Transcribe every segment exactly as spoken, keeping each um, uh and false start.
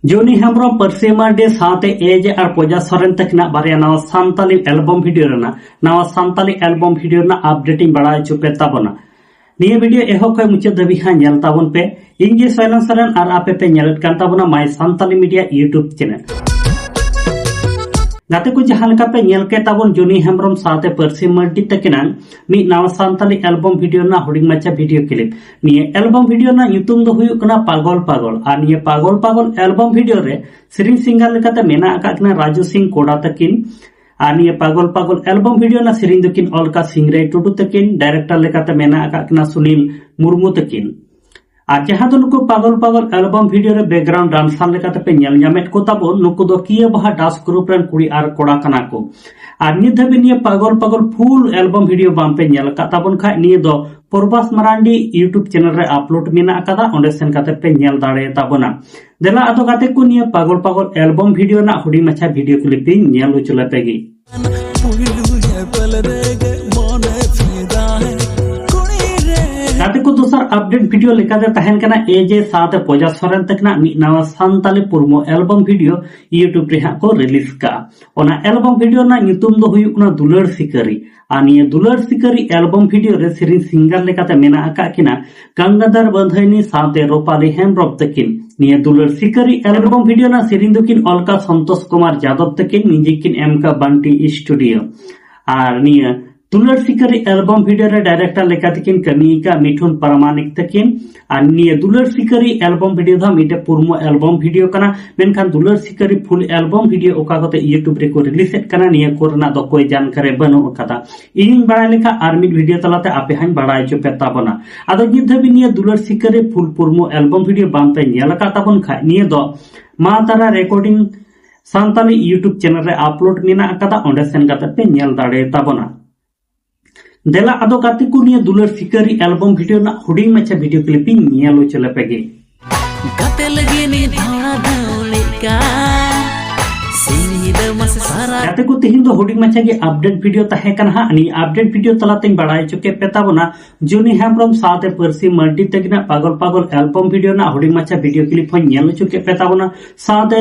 ᱡᱚᱱᱤ ᱦᱮᱢᱵᱨᱚᱢ, ᱯᱟᱹᱨᱥᱤ ᱢᱟᱨᱰᱤ ᱥᱟᱶᱛᱮ ᱮᱡᱮ ᱟᱨ ᱯᱚᱡᱟ ᱥᱚᱨᱮᱱ ᱛᱟᱹᱠᱤᱱᱟᱜ ᱵᱟᱨᱭᱟ ᱱᱟᱣᱟ ᱥᱟᱱᱛᱟᱞᱤ ᱮᱞᱵᱚᱢ ᱵᱷᱤᱰᱤᱭᱳ ᱨᱮᱱᱟᱜ, ᱱᱟᱣᱟ ᱥᱟᱱᱛᱟᱞᱤ ᱮᱞᱵᱚᱢ ᱵᱷᱤᱰᱤᱭᱳ ᱨᱮᱱᱟᱜ ᱟᱯᱰᱮᱴ ᱤᱧ ᱵᱟᱲᱟᱭ ᱦᱚᱪᱚ ᱯᱮ ᱛᱟᱵᱚᱱᱟ᱾ ᱱᱤᱭᱟᱹ ᱵᱷᱤᱰᱤᱭᱳ ᱮᱦᱚᱵ ᱠᱷᱚᱱ ᱢᱩᱪᱟᱹᱫ ᱫᱷᱟᱹᱵᱤᱡ ᱦᱟᱸᱜ ᱧᱮᱞ ᱛᱟᱵᱚᱱ ᱯᱮ᱾ ᱤᱧ ᱜᱮ ᱥᱚᱭᱞᱚᱱ ᱥᱚᱨᱮᱱ ᱟᱨ ᱟᱯᱮ ᱯᱮ ᱧᱮᱞᱮᱫ ᱠᱟᱱ ᱛᱟᱵᱚᱱᱟ My Santali Media YouTube channel᱾ ᱜᱟᱛᱮ ᱠᱚ, ᱡᱟᱦᱟᱸ ᱞᱮᱠᱟ ᱯᱮ ᱧᱮᱞ ᱠᱮᱫ ᱛᱟᱵᱚᱱ ᱡᱚᱱᱤ ᱦᱮᱢᱵᱨᱚᱢ ᱥᱟᱶᱛᱮ ᱯᱟᱹᱨᱥᱤ ᱢᱟᱨᱰᱤ ᱛᱟᱹᱠᱤᱱᱟᱜ ᱢᱤᱫ ᱱᱟᱣᱟ ᱥᱟᱱᱛᱟᱞᱤ ᱮᱞᱵᱚᱢ ᱵᱷᱤᱰᱤᱭᱳ ᱨᱮᱱᱟᱜ ᱦᱩᱰᱤᱧ ᱢᱟᱪᱷᱟ ᱵᱷᱤᱰᱤᱭᱳ ᱠᱞᱤᱯ᱾ ᱱᱤᱭᱟᱹ ᱮᱞᱵᱚᱢ ᱵᱷᱤᱰᱤᱭᱳ ᱨᱮᱱᱟᱜ ᱧᱩᱛᱩᱢ ᱫᱚ ᱦᱩᱭᱩᱜ ᱠᱟᱱᱟ ᱯᱟᱜᱚᱞ ᱯᱟᱜᱚᱞ᱾ ᱟᱨ ᱱᱤᱭᱟᱹ ᱯᱟᱜᱚᱞ ᱯᱟᱜᱚᱞ ᱮᱞᱵᱚᱢ ᱵᱷᱤᱰᱤᱭᱳ ᱨᱮ ᱥᱮᱨᱮᱧ ᱥᱤᱝᱜᱟᱨ ᱞᱮᱠᱟᱛᱮ ᱢᱮᱱᱟᱜ ᱟᱠᱟᱫ ᱠᱤᱱᱟ ᱨᱟᱡᱩ ᱥᱤᱝ ᱠᱳᱰᱟ ᱛᱟᱹᱠᱤᱱ᱾ ᱟᱨ ᱱᱤᱭᱟᱹ ᱯᱟᱜᱚᱞ ᱯᱟᱜᱚᱞ ᱮᱞᱵᱚᱢ ᱵᱷᱤᱰᱤᱭᱳ ᱨᱮᱱᱟᱜ ᱥᱮᱨᱮᱧ ᱫᱚᱠᱤᱱ ᱚᱞ ᱟᱠᱟᱫ ᱥᱤᱝᱨᱟᱭ ᱴᱩᱰᱩ ᱛᱟᱹᱠᱤᱱ, ᱰᱟᱭᱨᱮᱠᱴᱚᱨ ᱞᱮᱠᱟᱛᱮ ᱢᱮᱱᱟᱜ ᱟᱠᱟᱫ ᱠᱤᱱᱟ ᱥᱩᱱᱤᱞ ᱢᱩᱨᱢᱩ ᱛᱟᱹᱠᱤᱱ᱾ ᱟᱨ ᱡᱟᱦᱟᱸ ᱫᱚ ᱱᱩᱠᱩ ᱯᱟᱜᱚᱞ ᱯᱟᱜᱚᱞ ᱮᱞᱵᱚᱢ ᱵᱷᱤᱰᱤᱭᱳ ᱨᱮ ᱵᱮᱠᱜᱨᱟᱣᱩᱱᱰ ᱰᱟᱱᱥᱟᱨ ᱞᱮᱠᱟᱛᱮ ᱯᱮ ᱧᱮᱞ ᱧᱟᱢᱮᱫ ᱠᱚ ᱛᱟᱵᱚᱱ, ᱱᱩᱠᱩ ᱫᱚ ᱠᱤᱭᱟᱹ ᱵᱟᱦᱟ ᱰᱟᱱᱥ ᱜᱨᱩᱯ ᱨᱮᱱ ᱠᱩᱲᱤ ᱟᱨ ᱠᱚᱲᱟ ᱠᱟᱱᱟ ᱠᱚ᱾ ᱟᱨ ᱱᱤᱛ ᱫᱷᱟᱹᱵᱤᱡ ᱱᱤᱭᱟᱹ ᱯᱟᱜᱚᱞ ᱯᱟᱜᱚᱞ ᱯᱷᱩᱞ ᱮᱞᱵᱚᱢ ᱵᱷᱤᱰᱤᱭᱳ ᱵᱟᱝ ᱯᱮ ᱧᱮᱞ ᱟᱠᱟᱫ ᱛᱟᱵᱚᱱ ᱠᱷᱟᱡ, ᱱᱤᱭᱟᱹ ᱫᱚ ᱯᱨᱚᱵᱷᱟᱥ ᱢᱟᱨᱟᱱᱰᱤ YouTube ᱪᱮᱱᱮᱞ ᱨᱮ ᱟᱯᱞᱳᱰ ᱢᱮᱱᱟᱜ ᱟᱠᱟᱫᱟ, ᱚᱸᱰᱮ ᱥᱮᱱ ᱠᱟᱛᱮ ᱯᱮ ᱧᱮᱞ ᱫᱟᱲᱮ ᱛᱟᱵᱚᱱᱟ᱾ ᱫᱮᱞᱟ ᱟᱫᱚ ᱜᱟᱛᱮ ᱠᱚ, ᱱᱤᱭᱟᱹ ᱯᱟᱜᱚᱞ ᱯᱟᱜᱚᱞ ᱮᱞᱵᱚᱢ ᱵᱷᱤᱰᱤᱭᱳ ᱨᱮᱱᱟᱜ ᱦᱩᱰᱤᱧ ᱢᱟᱪᱷᱟ ᱵᱷᱤᱰᱤᱭᱳ ᱠᱞᱤᱯ ᱤᱧ ᱧᱮᱞ ᱦᱚᱪᱚ ᱞᱮᱯᱮ ᱜᱮ᱾ ᱜᱟᱛᱮ ᱠᱚ, ᱫᱚᱥᱟᱨ ᱟᱯᱰᱮᱴ ᱵᱷᱤᱰᱤᱭᱳ ᱞᱮᱠᱟᱛᱮ ᱛᱟᱦᱮᱱ ᱠᱟᱱᱟ ᱮᱡᱮ ᱥᱟᱶᱛᱮ ᱯᱚᱡᱟ ᱥᱚᱨᱮᱱ ᱛᱟᱹᱠᱤᱱᱟᱜ ᱢᱤᱫ ᱱᱟᱣᱟ ᱥᱟᱱᱛᱟᱞᱤ ᱯᱩᱨᱢᱩ ᱮᱞᱵᱚᱢ ᱵᱷᱤᱰᱤᱭᱳ YouTube ᱨᱮ ᱦᱟᱸᱜ ᱠᱚ ᱨᱤᱞᱤᱡᱽ ᱠᱟᱜᱼᱟ᱾ ᱚᱱᱟ ᱮᱞᱵᱚᱢ ᱵᱷᱤᱰᱤᱭᱳ ᱨᱮᱱᱟᱜ ᱧᱩᱛᱩᱢ ᱫᱚ ᱦᱩᱭᱩᱜ ᱠᱟᱱᱟ ᱫᱩᱞᱟᱹᱲ ᱥᱤᱠᱟᱹᱨᱤ᱾ ᱟᱨ ᱱᱤᱭᱟᱹ ᱫᱩᱞᱟᱹᱲ ᱥᱤᱠᱟᱹᱨᱤ ᱮᱞᱵᱚᱢ ᱵᱷᱤᱰᱤᱭᱳ ᱨᱮ ᱥᱮᱨᱮᱧ ᱥᱤᱝᱜᱟᱨ ᱞᱮᱠᱟᱛᱮ ᱢᱮᱱᱟᱜ ᱟᱠᱟᱫ ᱠᱤᱱᱟ ᱜᱟᱝᱜᱟᱫᱷᱟᱨ ᱵᱟᱸᱫᱷᱟᱭᱱᱤ ᱥᱟᱶᱛᱮ ᱨᱩᱯᱟᱞᱤ ᱦᱮᱢᱵᱨᱚᱢ ᱛᱟᱹᱠᱤᱱ᱾ ᱱᱤᱭᱟᱹ ᱫᱩᱞᱟᱹᱲ ᱥᱤᱠᱟᱹᱨᱤ ᱮᱞᱵᱚᱢ ᱵᱷᱤᱰᱤᱭᱳ ᱨᱮᱱᱟᱜ ᱥᱮᱨᱮᱧ ᱫᱚᱠᱤᱱ ᱚᱞ ᱠᱟᱜ ᱥᱚᱱᱛᱳᱥ ᱠᱩᱢᱟᱨ ᱡᱟᱫᱚᱵ ᱛᱟᱹᱠᱤᱱ, ᱢᱤᱣᱡᱤᱠ ᱠᱤᱱ ᱮᱢ ᱠᱟᱜ ᱵᱟᱱᱴᱤ ᱥᱴᱩᱰᱤᱭᱳ᱾ ᱟᱨ ᱱᱤᱭᱟᱹ ᱫᱩᱞᱟᱹᱲ ᱥᱤᱠᱟᱹᱨᱤ ᱮᱞᱵᱚᱢ ᱵᱷᱤᱰᱤᱭᱳ ᱨᱮ ᱰᱟᱭᱨᱮᱠᱴᱚᱨ ᱞᱮᱠᱟ ᱛᱮᱠᱤᱱ ᱠᱟᱹᱢᱤ ᱟᱠᱟᱫ ᱢᱤᱴᱷᱩᱱ ᱯᱟᱨᱟᱢᱟᱱᱤᱠ ᱛᱟᱹᱠᱤᱱ᱾ ᱟᱨ ᱱᱤᱭᱟᱹ ᱫᱩᱞᱟᱹᱲ ᱥᱤᱠᱟᱹᱨᱤ ᱮᱞᱵᱚᱢ ᱵᱷᱤᱰᱤᱭᱳ ᱫᱚ ᱢᱤᱫᱴᱮᱡ ᱯᱩᱨᱢᱚ ᱮᱞᱵᱚᱢ ᱵᱷᱤᱰᱤᱭᱳ ᱠᱟᱱᱟ, ᱢᱮᱱᱠᱷᱟᱱ ᱫᱩᱞᱟᱹᱲ ᱥᱤᱠᱟᱹᱨᱤ ᱯᱷᱩᱞ ᱮᱞᱵᱚᱢ ᱵᱷᱤᱰᱤᱭᱳ ᱚᱠᱟ ᱠᱚᱛᱮ YouTube ᱨᱮᱠᱚ ᱨᱤᱞᱤᱡᱮᱫ ᱠᱟᱱᱟ, ᱱᱤᱭᱟᱹ ᱠᱚᱨᱮᱱᱟᱜ ᱫᱚ ᱠᱚᱭ ᱡᱟᱱᱠᱟᱨᱤ ᱵᱟᱹᱱᱩᱜ ᱟᱠᱟᱫᱟ᱾ ᱤᱧᱤᱧ ᱵᱟᱲᱟᱭ ᱞᱮᱠᱷᱟᱱ ᱟᱨ ᱢᱤᱫ ᱵᱷᱤᱰᱤᱭᱳ ᱛᱟᱞᱟᱛᱮ ᱟᱯᱮ ᱦᱟᱸᱧ ᱵᱟᱲᱟᱭ ᱦᱚᱪᱚ ᱯᱮ ᱛᱟᱵᱚᱱᱟ᱾ ᱟᱫᱚ ᱱᱤᱛ ᱫᱷᱟᱹᱵᱤᱡ ᱱᱤᱭᱟᱹ ᱫᱩᱞᱟᱹᱲ ᱥᱤᱠᱟᱹᱨᱤ ᱯᱷᱩᱞ ᱯᱩᱨᱢᱩ ᱮᱞᱵᱚᱢ ᱵᱷᱤᱰᱤᱭᱳ ᱵᱟᱝ ᱯᱮ ᱧᱮᱞ ᱟᱠᱟᱫ ᱛᱟᱵᱚᱱ ᱠᱷᱟᱡ, ᱱᱤᱭᱟᱹ ᱫᱚ ᱢᱟ ᱛᱟᱨᱟ ᱨᱮᱠᱚᱨᱰᱤᱝ ᱥᱟᱱᱛᱟᱞᱤ YouTube ᱪᱮᱱᱮᱞ ᱨᱮ ᱟᱯᱞᱳᱰ ᱢᱮᱱᱟᱜ ᱟᱠᱟᱫᱟ, ᱚᱸᱰᱮ ᱥᱮᱱ ᱠᱟᱛᱮ ᱯᱮ ᱧᱮᱞ ᱫᱟᱲᱮ ᱛᱟᱵᱚᱱᱟ᱾ ᱫᱮᱞᱟ ᱟᱫᱚ ᱜᱟᱛᱮ ᱠᱚ, ᱱᱤᱭᱟᱹ ᱫᱩᱞᱟᱹᱲ ᱥᱤᱠᱟᱹᱨᱤ ᱮᱞᱵᱚᱢ ᱵᱷᱤᱰᱤᱭᱳ ᱨᱮᱱᱟᱜ ᱦᱩᱰᱤᱧ ᱢᱟᱪᱷᱟ ᱵᱷᱤᱰᱤᱭᱳ ᱠᱞᱤᱯ ᱤᱧ ᱧᱮᱞ ᱦᱚᱪᱚ ᱞᱮᱯᱮ ᱜᱮ᱾ ᱜᱟᱛᱮ ᱞᱟᱹᱜᱤᱫ ᱱᱤᱛ ᱫᱷᱟᱣᱲᱟ ᱫᱷᱟᱣ ᱞᱮᱠᱟ ᱥᱤᱧ ᱧᱤᱫᱟᱹ ᱜᱟᱛᱮ ᱠᱚ, ᱛᱮᱦᱮᱧ ᱫᱚ ᱦᱩᱰᱤᱧ ᱢᱟᱪᱷᱟ ᱜᱮ ᱟᱯᱰᱮᱴ ᱵᱷᱤᱰᱤᱭᱳ ᱛᱟᱦᱮᱸ ᱠᱟᱱᱟ ᱦᱟᱸᱜ᱾ ᱱᱤᱭᱟᱹ ᱟᱯᱰᱮᱴ ᱵᱷᱤᱰᱤᱭᱳ ᱛᱟᱞᱟᱛᱮᱧ ᱵᱟᱲᱟᱭ ᱦᱚᱪᱚ ᱠᱮᱫ ᱯᱮ ᱛᱟᱵᱚᱱᱟ ᱡᱩᱱᱤ ᱦᱮᱢᱵᱨᱚᱢ ᱥᱟᱶᱛᱮ ᱯᱟᱹᱨᱥᱤ ᱢᱟᱨᱰᱤ ᱛᱟᱹᱠᱤᱱᱟᱜ ᱯᱟᱜᱚᱞ ᱯᱟᱜᱚᱞ ᱮᱞᱵᱚᱢ ᱵᱷᱤᱰᱤᱭᱳ ᱨᱮᱱᱟᱜ ᱦᱩᱰᱤᱧ ᱢᱟᱪᱷᱟ ᱵᱷᱤᱰᱤᱭᱳ ᱠᱞᱤᱯ ᱦᱚᱸᱧ ᱧᱮᱞ ᱦᱚᱪᱚ ᱠᱮᱫ ᱯᱮ ᱛᱟᱵᱚᱱᱟ᱾ ᱥᱟᱶᱛᱮ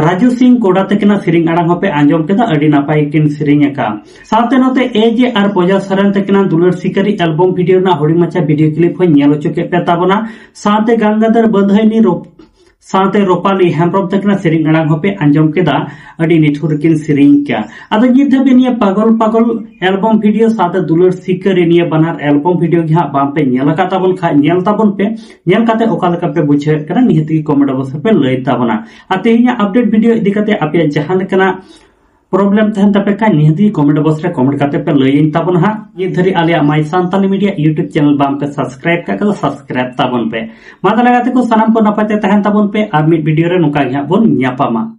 ᱨᱟᱡᱩ ᱥᱤᱝ ᱠᱚᱰᱟ ᱛᱟᱹᱠᱤᱱᱟᱜ ᱥᱮᱨᱮᱧ ᱟᱲᱟᱝ ᱦᱚᱸᱯᱮ ᱟᱸᱡᱚᱢ ᱠᱮᱫᱟ, ᱟᱹᱰᱤ ᱱᱟᱯᱟᱭ ᱠᱤᱱ ᱥᱮᱨᱮᱧ ᱟᱠᱟᱫ᱾ ᱥᱟᱶᱛᱮ ᱱᱚᱛᱮ ᱮ ᱡᱮ ᱟᱨ ᱯᱚᱡᱟ ᱥᱚᱨᱮᱱ ᱛᱟᱹᱠᱤᱱᱟᱜ ᱫᱩᱞᱟᱹᱲ ᱥᱤᱠᱟᱹᱨᱤ ᱮᱞᱵᱚᱢ ᱵᱷᱤᱰᱤᱭᱳ ᱨᱮᱱᱟᱜ ᱦᱩᱰᱤᱧ ᱢᱟᱪᱷᱟ ᱵᱷᱤᱰᱤᱭᱳ ᱠᱞᱤᱯ ᱦᱚᱸᱧ ᱧᱮᱞ ᱦᱚᱪᱚ ᱠᱮᱫ ᱯᱮ ᱛᱟᱵᱚᱱᱟ᱾ ᱥᱟᱶᱛᱮ ᱜᱟᱝᱜᱟᱫᱷᱟᱨ ᱵᱟᱹᱫᱷᱟᱹᱭᱱᱤ ᱨᱚᱯ- ᱥᱟᱶᱛᱮ ᱨᱚᱯᱟᱞᱤ ᱦᱮᱢᱵᱨᱚᱢ ᱛᱟᱹᱠᱤᱱᱟᱜ ᱥᱮᱨᱮᱧ ᱟᱲᱟᱝ ᱦᱚᱸᱯᱮ ᱟᱸᱡᱚᱢ ᱠᱮᱫᱟ, ᱟᱹᱰᱤ ᱱᱤᱴᱷᱩᱨ ᱠᱤᱱ ᱥᱮᱨᱮᱧ ᱠᱮᱫᱟ᱾ ᱟᱫᱚ ᱱᱤᱛ ᱫᱷᱟᱹᱵᱤᱡ ᱱᱤᱭᱟᱹ ᱯᱟᱜᱚᱞ ᱯᱟᱜᱚᱞ ᱮᱞᱵᱚᱢ ᱵᱷᱤᱰᱤᱭᱳ ᱥᱟᱶᱛᱮ ᱫᱩᱞᱟᱹᱲ ᱥᱤᱠᱟᱹᱨᱤ ᱱᱤᱭᱟᱹ ᱵᱟᱱᱟᱨ ᱮᱞᱵᱚᱢ ᱵᱷᱤᱰᱤᱭᱳ ᱜᱮ ᱦᱟᱸᱜ ᱵᱟᱝ ᱯᱮ ᱧᱮᱞ ᱟᱠᱟᱫ ᱛᱟᱵᱚᱱ ᱠᱷᱟᱡ, ᱧᱮᱞ ᱛᱟᱵᱚᱱ ᱯᱮ᱾ ᱧᱮᱞ ᱠᱟᱛᱮ ᱚᱠᱟ ᱞᱮᱠᱟ ᱯᱮ ᱵᱩᱡᱷᱟᱹᱣᱮᱫ ᱠᱟᱱᱟ, ᱱᱤᱦᱟᱹᱛ ᱜᱮ ᱠᱚᱢᱮᱱᱴ ᱵᱚᱠᱥ ᱨᱮᱯᱮ ᱞᱟᱹᱭ ᱛᱟᱵᱚᱱᱟ᱾ ᱟᱨ ᱛᱮᱦᱮᱧᱟᱜ ᱟᱯᱰᱮᱴ ᱵᱷᱤᱰᱤᱭᱳ ᱤᱫᱤ ᱠᱟᱛᱮ ᱟᱯᱮᱭᱟᱜ ᱡᱟᱦᱟᱸ ᱞᱮᱠᱟᱱᱟᱜ ᱯᱨᱚᱵᱞᱮᱢ ᱛᱟᱦᱮᱱ ᱛᱟᱯᱮ ᱠᱷᱟᱱ, ᱱᱤᱦᱟᱹᱛ ᱜᱮ ᱠᱚᱢᱮᱱᱴ ᱵᱚᱠᱥ ᱨᱮ ᱠᱚᱢᱮᱱᱴ ᱠᱟᱛᱮ ᱯᱮ ᱞᱟᱹᱭᱟᱹᱧ ᱛᱟᱵᱚᱱᱟ ᱦᱟᱸᱜ᱾ ᱱᱤᱛ ᱫᱷᱟᱹᱨᱤᱡ ᱟᱞᱮᱭᱟᱜ ᱢᱟᱭ ᱥᱟᱱᱛᱟᱞᱤ ᱢᱤᱰᱤᱭᱟ ᱭᱩᱴᱩᱵᱽ ᱪᱮᱱᱮᱞ ᱵᱟᱝ ᱯᱮ ᱥᱟᱵᱥᱠᱨᱟᱭᱤᱵ ᱠᱟᱜ ᱠᱷᱟᱱ ᱫᱚ ᱥᱟᱵᱥᱠᱨᱟᱭᱤᱵ ᱛᱟᱵᱚᱱ ᱯᱮ᱾ ᱢᱟ ᱛᱟᱦᱚᱞᱮ ᱜᱟᱛᱮ ᱠᱚ, ᱥᱟᱱᱟᱢ ᱠᱚ ᱱᱟᱯᱟᱭ ᱛᱮ ᱛᱟᱦᱮᱱ ᱛᱟᱵᱚᱱ ᱯᱮ, ᱟᱨ ᱢᱤᱫ ᱵᱷᱤᱰᱤᱭᱳ ᱨᱮ ᱱᱚᱝᱠᱟ ᱜᱮ ᱦᱟᱸᱜ ᱵᱚᱱ ᱧᱟᱯᱟᱢᱟ᱾